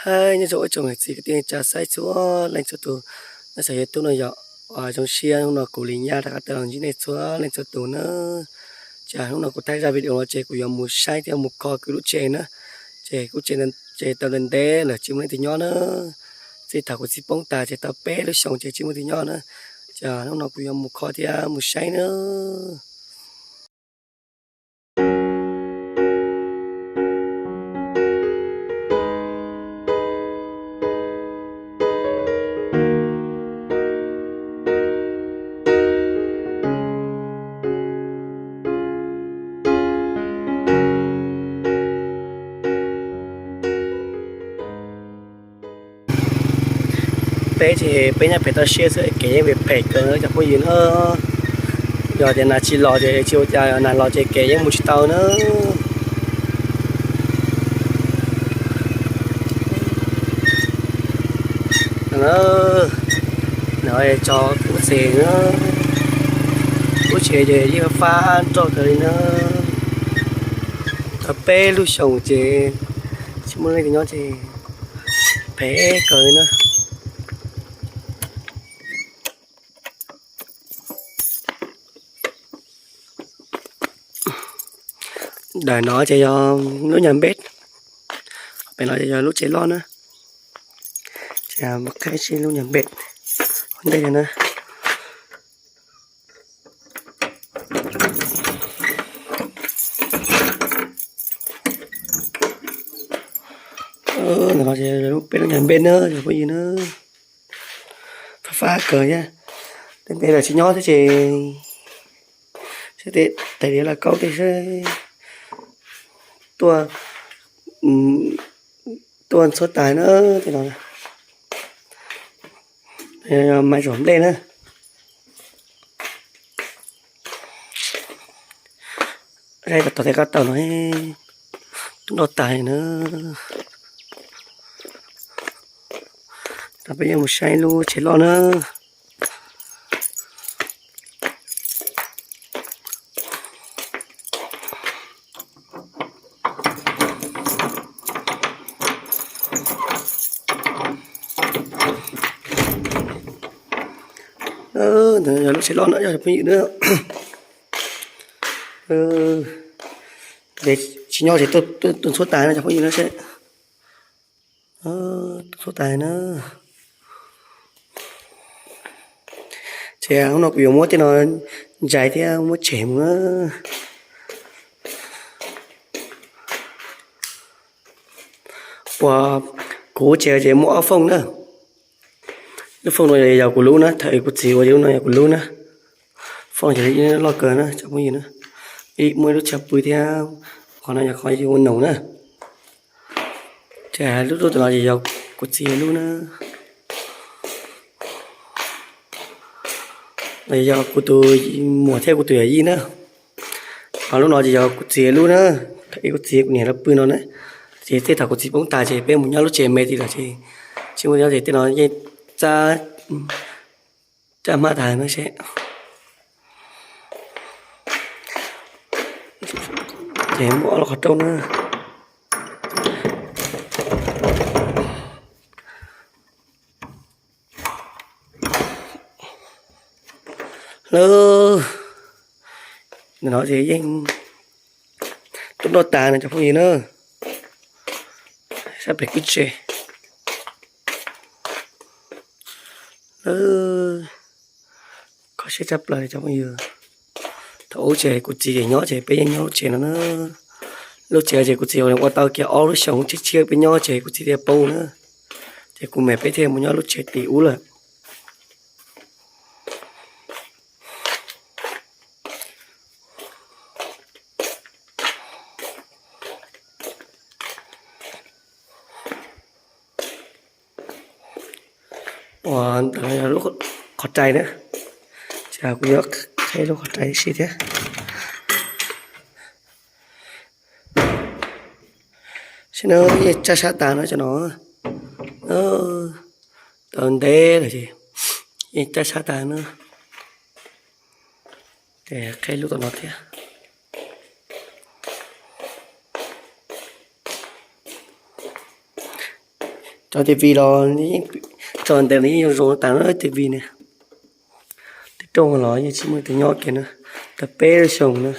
Hais nyob zoo ib tsoom niam txiv kwv tij neej tsa saib txhua leej txhua tus nyob saum YouTube no yom. Uas zoo siab hnub no kuv li nyab rov qab tau los ntsib nej txhua leej txhua tus na. Ces hnub no kuv thaij zaj video no ces kuv yuav mus saib thiab mus kho kuv lub tsev na. Ces kuv tsev, tsev tau ntev ntev lawm tsis muaj leej twg nyob na. Txij thaum kuv txiv poob tas ces tau peb lub xyoos ces tsis muaj leej twg nyob na. Ces hnub no kuv yuav mus kho thiab mus saib na. Peb ces peb nyob pem toj siab xwb kev yeej phem phem kawg cov phooj ywg na. Yog tias nas tsis los ces tsis ua cas, yog nas los ces kev yeej mus tsis tau na. No tso kuv tsev, kuv tsev ces yeej fab nroj kawg li na. Tau peb lub xyoos ces tsis muaj leej twg nyob ces phem kawg li na. Daim no ces yog lub nyuag npeb, pem no ces yog lub tsev loj na. Ces mus qhib seb lub nyuag npeb ua ntej no na. Ntawm no ces lub peb lub nyuag npeb na cov phooj ywg na. Fab fab kawg thiab. Tej ntev lawm tsis nyob thiab ces seb tej tais diav laj kaub tej seb tuaj, tuaj ntxhuab tais na. Tej no mas zaum nplej na. Saib tom tej qab taug no, tub nroj tas na. Peb yuav mus saib lub tsev loj na. Ntawd yog lub tsev loj no yog phooj ywg na. Tsis nyob ces tuaj ntxhuab tais no cov phooj ywg na seb. Tuaj ntxhuab tais na. Ces hnub no kuv yuav muab tej no ntsais thiab muab tshem mus na. Uas kuv tsev ces muaj ob foob na. Lub foob no yog kuv lub na, thaum kuv txiv ua lub no yog kuv lub na. Foob ces loj kawg na cov phooj ywg na. Ib muaj ib lub chaw pw thiab, qhov no yog qhov ua noos na. Ces lub lub tom no ces yog kuv txiv lub na. Yog kuv tus muam thiab kuv tus yawm yij na. Ho lub no ces yog kuv txiv lub na. Thaum ub kuv txiv kuv niam lawv pw no na. Ces tej thaum kuv txiv poob tas ces peb mus nyob lub tsev me ti lawm ces tsis muaj nyob ces tej no yeej txaj hmab tas no seb. Ces muaj ob lub qhov rooj na. Lawm, no ces yeej tub nroj tas no cov phooj ywg na. Sab pem kwj tse. Kho siab tshaj plaws cov phooj ywg. Thaum ub ces kuv txiv ces nyob ces peb yeej nyob lub tsev no na. Lub tsev ces kuv txiv ua tau kiag ob lub xyoos tshiab tshiab peb nyob ces kuv txiv thiaj poob na. Ces kuv me peb thiaj mus nyob lub tsev tim ub lawm. Uas ntawm no yog lub qhov rais na. Ces kuv yuav qhib lub qhov rais ib si thiab. Saib no yeej tsaj sab tas no cov no. Tau ntev lawm ces yeej tsaj sab tas na. Ces qhib lub tom no thiab. Cov TV los tso ntawm no yeej zoo zoo tas na, TV ne. Tej rooj los yeej tsis muaj tus nyob kiag na, tau peb lub xyoo na.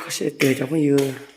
Kho siab tiag cov phooj ywg.